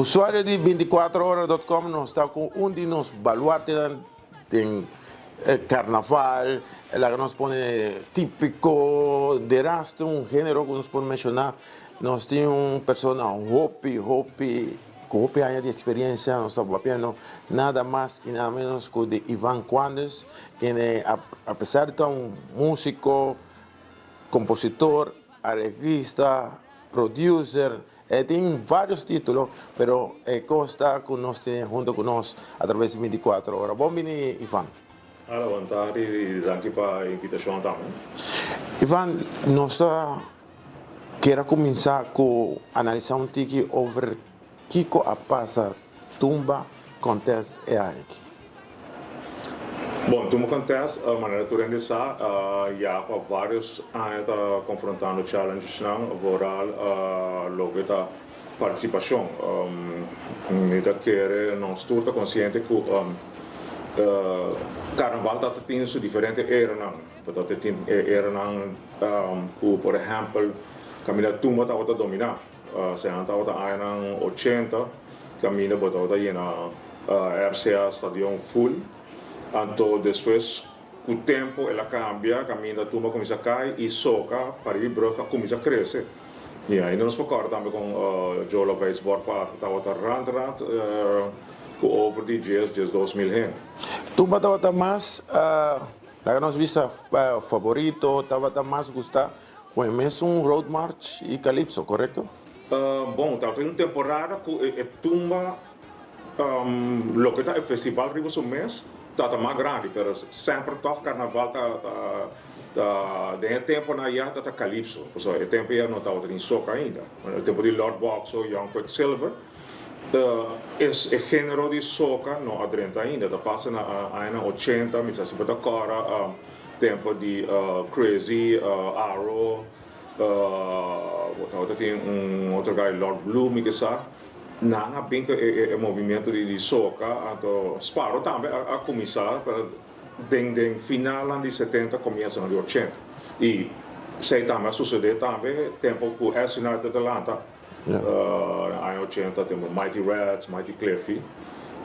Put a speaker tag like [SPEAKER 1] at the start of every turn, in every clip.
[SPEAKER 1] Usuario di 24ora.com, nos ta ku un di nos baluartenan den karnaval, laga nos pone típiko, deraste un género ku nos por menshoná. Nos tin un persona hopi, hopi, ku hopi aña di eksperensia. Nos ta papiando nada mas i nada ménos ku di Ivan Quandus, kende apesar di ta un músiko, kompositor, areglista, producer, e tin vários título, pero e kos ta ku nos tin hunto ku nos a traves di 24 Ora. Bon bini, Ivan.
[SPEAKER 2] Hola, bon tardi i danki pa e invitashon tambe.
[SPEAKER 1] Ivan, nos ta kier a kuminsá ku analisá un tiki over kiko a pasa Tumba Contest e aña aki.
[SPEAKER 2] Bon, Tumba Contest, manera tur hende sa, ya pa vários aña ta konfrontando challengesnan, vooral loke ta partisipashon. Mi ta kere nos tur ta konsiente ku karnaval ta tin su diferente eranan. Ta tin e eranan ku por ehèmpel kaminda tumba tabata dominá. Senan tabata añanan 80 kaminda bo tabata yena RCA stadion full. Anto despues ku tempu el a kambia, kaminda tumba a kuminsá kai i soka pariba i brug a kuminsá krese. I ainda nos por kòrda tambe kon Joe Laveist Bòrpark tabata rant rant ku over di 10, 12 mil hende.
[SPEAKER 1] Tumba tabata mas, laga nos bisa, favorito, tabata mas gustá ku e mesun Road March i Calypso, korekto?
[SPEAKER 2] Bon, tabata un temporada ku e tumba, loke ta e festival riba su mes tabata mas grandi, pero semper tòg karnaval ta ta den e temponan ya ta ta Calypso, pasobra e tempo ya no tabata tin soca ainda. E tempo di Lord Boxo, Young Quicksilver, e genero di soca no a drenta ainda, ta pasa na añanan 80, mi sa si bo ta kòrda tempo di Crazy, Arrow, bo tabata tin un otro guy Lord Blue mi ke sa. Nan a bin ku e movimiento di soca, anto Sparrow tambe a kuminsá, pero den finalnan di 70, komiensonan di 80. I esei tambe a susedé tambe tempu ku S United a lanta aña 80, tempu Mighty Reds, Mighty Cliffy.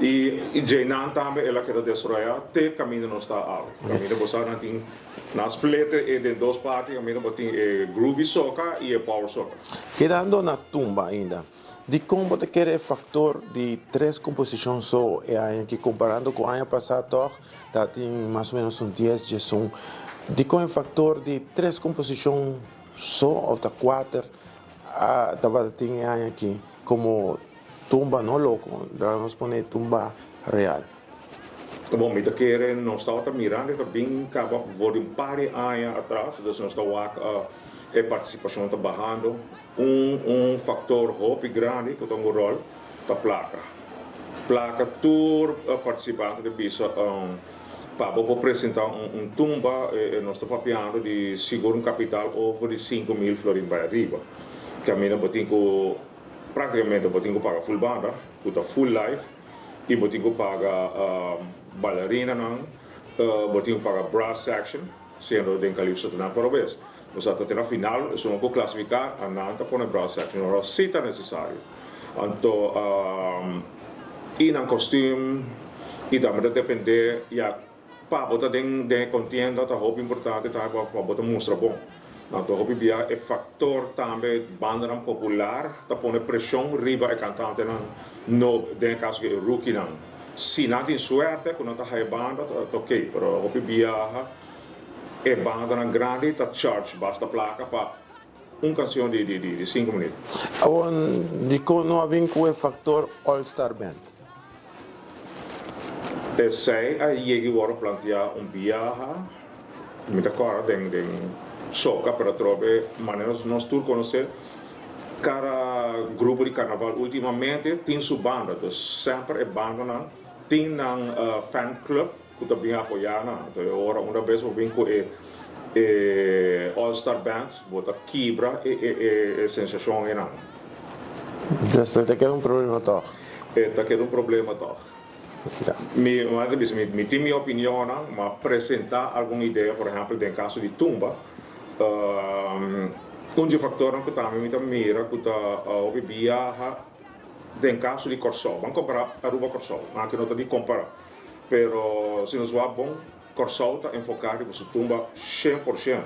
[SPEAKER 2] I djeinan tambe el a keda desaroyá te kaminda nos ta awe. Kaminda bo sa nan tin nan split e den dos parti, kaminda bo tin e groovy soca i e power soca.
[SPEAKER 1] Kedando na tumba ainda, dikon bo ta kere e faktor di tres komposishon so e aña aki komparando ku aña pasá tòg ta tin mas o ménos un 10, 11? Dikon e faktor di tres komposishon so òf ta kuater a tabata tin e aña aki komo tumba no loko, laga nos pone tumba real?
[SPEAKER 2] Bon, mi ta kere nos tabata mirando ta bin kaba for di un par di aña atras, dus nos ta wak e partisipashon ta bahando. Un faktor hopi grandi ku ta un ròl ta plaka. Plaka, tur partisipante ta bisa pa bo por presentá un tumba, nos ta papiando di sigur un kapital over di 5000 florin bai ariba. Kaminda bo tin ku práktikamente bo tin ku paga full banda ku ta full live i bo tin ku paga balerinanan, bo tin ku paga brass section, siendo den Calypso ta nan por bes. Nos ta te na final, esun ku klasifiká, nan ta pone brass section, ora si ta nesesario. Anto i nan kostuum i tambe ta dependé ya pa bo ta den e kontienda, ta hopi importante tambe pa bo ta mustra bon. Anto hopi bia e faktor tambe bandanan popular ta pone preshon riba e kantantenan nobo, den e kaso ku e rookienan. Si nan tin suerte ku nan ta haya banda ta ok, pero hopi biaha e bandanan grandi ta charge basta plaka pa un kanshon di 5 minüt.
[SPEAKER 1] Awor, dikon no a bin ku e faktor All Star Band?
[SPEAKER 2] Esei a yega i wòrdu planteá un biaha, mi ta kòrda den soka, pero atrobe manera nos tur konosé, kada grupo di karnaval últimamente tin su banda, dus semper e bandanan tin nan fan club ku ta bin apoyá nan. Anto e ora unda bes bo bin ku e All Star Band, bo ta kibra e sensashon einan.
[SPEAKER 1] Dus ta keda un problema tòg?
[SPEAKER 2] E ta keda un problema tòg. Mi manera di bisa, mi tin mi opinionnan, ma presentá algun idea, por ehèmpel den kaso di tumba, un di e faktornan ku tambe mi ta mira ku ta hopi biaha. Den kaso di Kòrsou, ban kompará Aruba Kòrsou, aki no ta di kompará, pero si nos wak bon, Kòrsou ta enfoká riba su tumba 100%.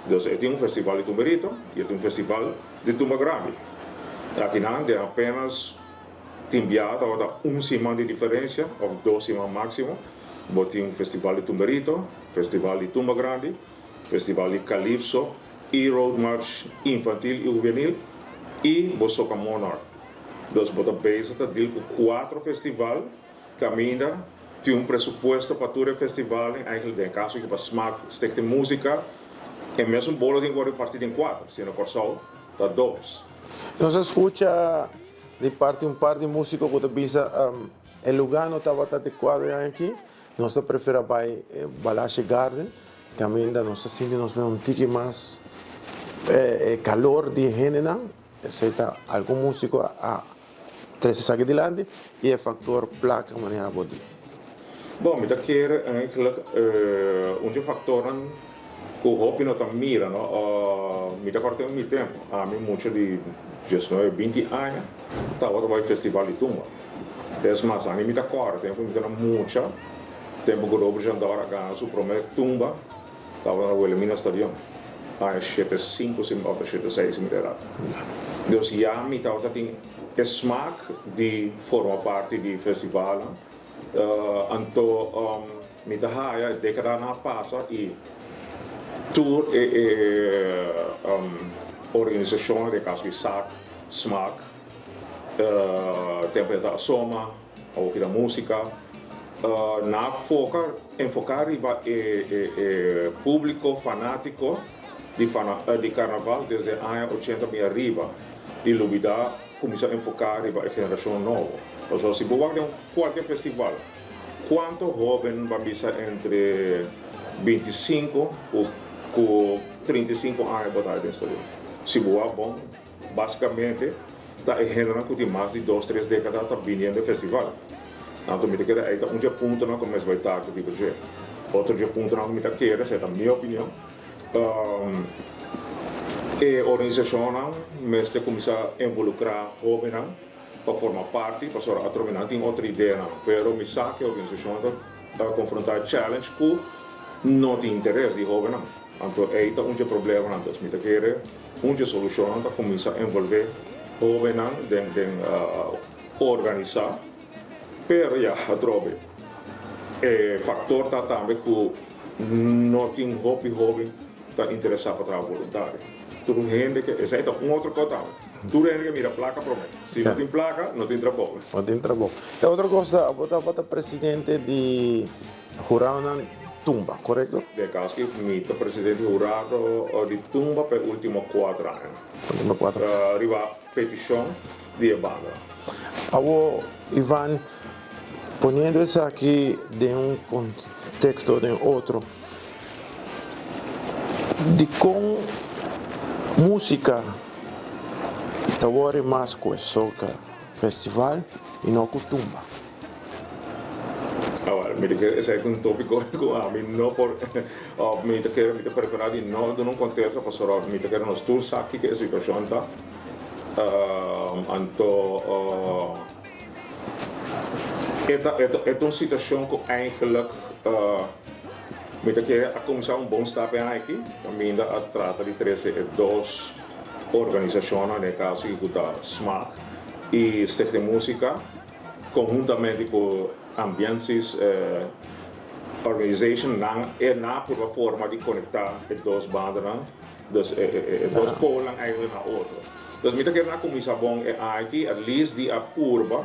[SPEAKER 2] Dus e tin un festival di tumberito i e tin un festival di tumba grandi. Akinan den apenas tin biaha tabata un siman di diferensia òf 2 siman máksimo, bo tin un festival di tumberito, festival di tumba grandi, festival di calypso i road march infantil i hubenil i bo Soca Monarch. Dus bo ta bezig ta deal ku kuater festival kaminda tin un presupuesto pa tur e festival, eigenlijk den kaso ku pa Smaak, Stichting Músika, e mesun bolo tin ku repartí den kuater, si na Kòrsou ta dos.
[SPEAKER 1] Nos a skucha di parti un par di músiko ku ta bisa e lugá no tabata adekuado e aña aki. Nos ta preferá bai Balashi Garden, kaminda nos ta sinti nos un tiki mas kalor di hendenan. Esei ta algun músiko a trese esaki dilanti i e faktor plaka manera bo di.
[SPEAKER 2] Bon, mi ta kere eigenlijk un di e faktornan ku hopi no ta mira, no. Mi ta kòrda den mi tempu, ami mucha di 19, 20 aña tabata bai festival di tumba. Es mas, ami mi ta kòrda tempu mi ta mucha, tempu ku Robert Jandor a gana su promé tumba, tabata na Wilhelmina Stadion, aña 75 si òf 76 si mi ta erá. Dus ya mi tabata tin e smak di forma parti di festivalnan. Anto mi ta haya e dékadanan a pasa i tur e organisashonnan, den kaso di SAK, Smaak, tempu e ta Asoma, awoki ta Músika, nan a foka, enfoká riba e públiko fanátiko di karnaval desde aña 80 bin ariba i lubidá kuminsá enfoká riba e generashon nobo. Pasobra si bo wak den kualke festival, kuantu hóben ban bisa entre 25 ku 35 aña bo ta haña den stadion? Si bo wak bon, basikamente ta e hendenan ku tin mas di 2, 3 dékada ta bini den e festival. Anto mi ta kere ei ta un dje puntonan ku mes bai taki riba dje. Otro dje puntonan ku mi ta kere, esei ta mi opinion, e organisashonnan mester kuminsá involukrá hóbennan pa forma parti, pasobra atrobe nan tin otro ideanan, pero mi sa ku e organisashon ta konfrontá e challenge ku no tin interes di hóbennan. Anto ei ta un dje problemanan. Dus mi ta kere un dje solushonnan ta kuminsá envolvé hóbennan den organisá, pero ya atrobe e faktor ta tambe ku no tin hopi hóben ta interesá pa traha voluntario. Tur hende ke, esei ta un otro kos tambe. Tur hende ke mira plaka promé. Si no tin plaka, no tin trabou.
[SPEAKER 1] No tin trabou. E otro kos ta, abo tabata presidente di huradonan Tumba, korekto?
[SPEAKER 2] Den kaso ki mi ta presidente di hurado di Tumba pa e ultimo 4 aña.
[SPEAKER 1] Ultimo 4.
[SPEAKER 2] Riba petishon di e banda.
[SPEAKER 1] Awo, Ivan, poniendo esaki den un konteksto o den otro, dikon músika ta wòrdu mas ku e soka festival i no ku tumba?
[SPEAKER 2] Awor, mi ta kere esei ta un tópiko ku ami no por òf mi ta kere mi ta preferá di no duna un kontesta pasobra mi ta kere nos tur sa kiko e situashon ta. Anto e ta e ta un situashon ku eigenlijk mi ta kere a kuminsá un bon stap e aña aki kaminda a trata di trese e dos organisashonnan, den e kaso aki ku ta Smaak i Stichting Músika, konhuntamente ku Ambiensis Organization. Nan e na purba forma di konektá e dos bandanan, dus e dos polnan eigenlijk na otro. Dus mi ta kere nan kuminsá bon e aña aki, at least di a purba,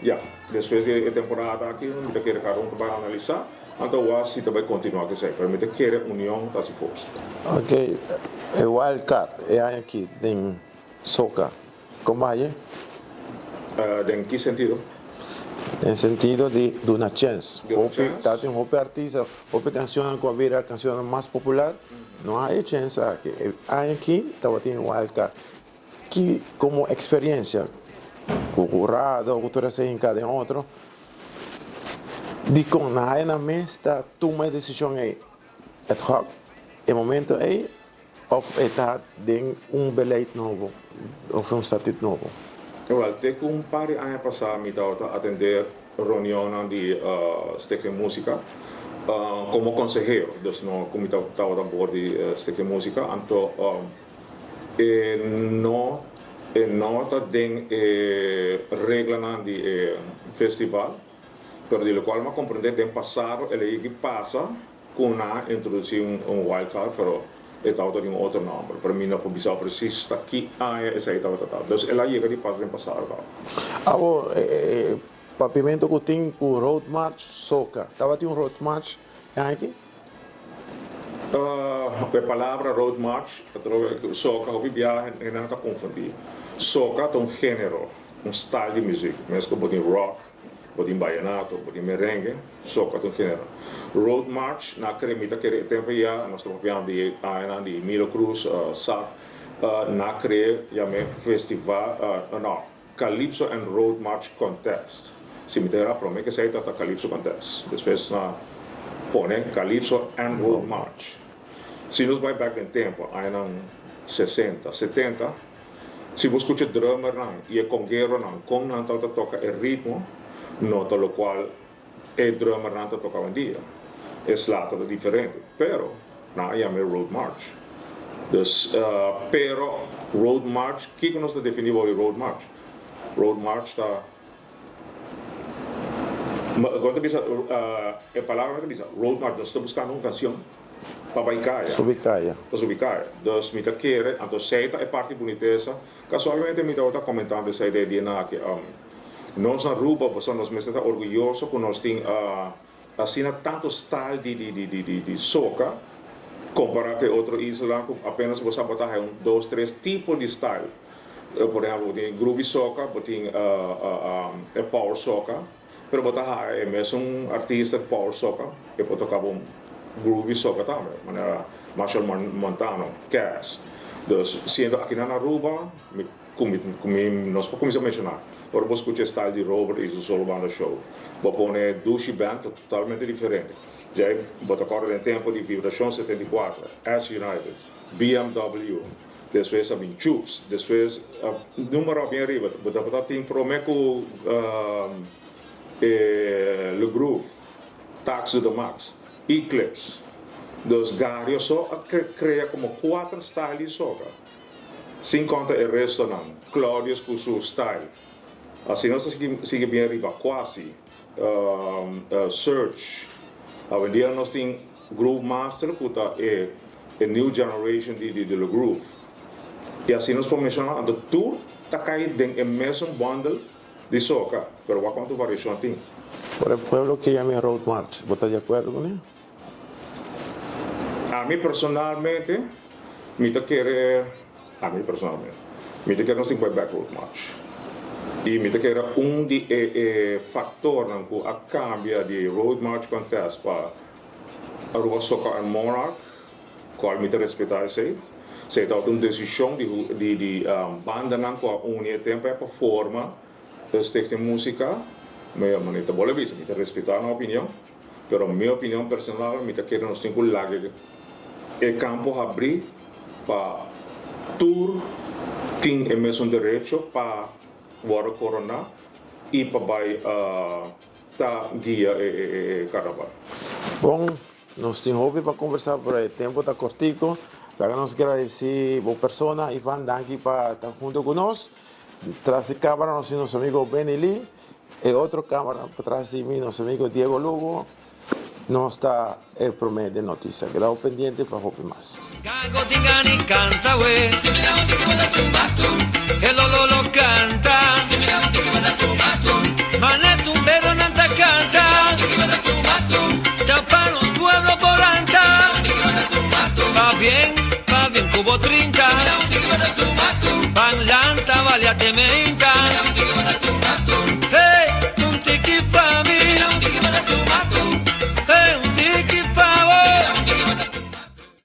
[SPEAKER 2] ya, despues di e temporada aki mi ta kere kada un ta bai analisá, anto wak si ta bai kontinuá ku esei, pero mi ta kere union ta hasi forsa.
[SPEAKER 1] Ok, e wild card e aña aki den soca, kon bai e?
[SPEAKER 2] Den ki sentido?
[SPEAKER 1] Den sentido di duna chens.
[SPEAKER 2] Duna chens.
[SPEAKER 1] Ta tin hopi artista, hopi cancionnan cu a bira cancionnan mas popular, no a haya chens aki. E aña aki tabatin wild card. Ki como experiencia cu hurado, cu tur esey hinca den otro, dicon nan haya nan mes ta tuma e decision ey ad hoc e momento ey of e ta den un beleid nobo of un statuut nobo?
[SPEAKER 2] Wel, te ku un par di aña pasá mi tabata atendé reunionnan di Stichting Musica komo konsehero, dus no ku mi tabata bor di Stichting Musica, anto e no e no ta den e reglanan di e festival, pero di lokual mi a komprendé den pasado el a yegi pasa ku nan a introdusí un wild card, pero e tabata di un otro nòmber, pero mi no por bisa presis ta ki aña esei tabata ta. Dus el a yega di pasa den pasado kaba.
[SPEAKER 1] Awor, e papiamentu ku tin ku Road March Soca, tabatin un Road March e aña aki?
[SPEAKER 2] E palabra Road March, Soca, hopi biaha nan ta konfundí. Soca ta un género, un style di muzik, mes ku bo tin rock, Bo tin bayenato, bo tin merengue, soca ta un genero. Road March, na kere mi ta kere e tempo ya, nos ta papiando di e añanan di Emilio Cruz, Sap, na kere yam'e festival, no, Calypso and Road March Contest. Si mi ta era prome kesey ta ta Calypso Contest, despues na pone Calypso and Road March. Si nos bai bek den tempo, añanan sesenta, setenta, Si bo skucha drummernan i e kongeronan kon nan tabata toka e ritmo, no ta lokual e drummernan ta toka awendia. E sla tabata diferente, pero nan a yama e road march. Dus, pero road march, kiko nos ta definí bou di road march? Road march ta, kon ta bisa, e palabra ta bisa road march, nos ta buskando un kansion. Pa bai kaya.
[SPEAKER 1] Subi kaya.
[SPEAKER 2] Pa subi kaya. Dus mi ta kere, anto esei ta e parti bunitesa. Kasualmente mi tabata komentando esei den e dianan aki. Nos na Aruba, pasobra nos mester ta orguyoso ku nos tin asina tantu style di di di di di soka kompara ku e otro islanan ku apenas bo sa bo ta haya un dos tres tipo di style. Por ehempel bo tin groovy soka, bo tin e power soka. Pero bo ta haya e mesun artista di power soca e por toca bo groovy soca tambe, manera Machel Montano, Cass. Dus siendo aki nan Aruba, mi cu mi nos por cuminsa menciona, ora bo scucha e style di Robert y su Solo Banda Show, bo pone Dushi Band ta totalmente diferente. Djei bo ta corda den tempo di Vibracion 74, S United, BMW, Despues a bin Chups, despues numero a bin ariba, bo tabata tin prome ku e Le Groove, Tax to the Max, Eclipse. Dus Gario so a krea komo kuater style di soka, sin konta e restonan, Claudius ku su style. Asina nos ta sigui bin ariba, Kwasi, Search. Awendia nos tin Groove Master ku ta e e new generation di di Le Groove. I asina nos por menshoná anto tur ta kai den e mesun bundle di soka, pero wak kuantu variashon tin.
[SPEAKER 1] Por e pueblo ke yama e Road March, bo ta di akuerdo kuné?
[SPEAKER 2] Ami personalmente mi ta kere, ami personalmente, mi ta kere nos tin ku bai bek Road March. I mi ta kere un di e e faktornan ku a kambia di Road March Contest pa Aruba Soca and Monarch, cual mi ta respeta esey. Esey tabata un decision di di di bandanan cu a uni e tempo ey pa forma e Stichting Musica. Mi a manera ta bolbe bisa, mi ta respeta nan opinion, pero mi opinion personal mi ta kere nos tin cu laga e campo habri pa tur tin e mesun derecho pa wordo corona y pa bay. Ta guia e carnaval.
[SPEAKER 1] Bon, nos tin hopi pa conversa pero e tempo ta cortico. Laga nos gradeci bo persona Ivan, danki pa ta hunto cu nos. Tras di camara nos tin nos amigo Benny Lee, e otro camara patras di mi nos amigo Diego Lugo. Nos ta e prome den noticia. Keda bo pendiente pa hopi mas.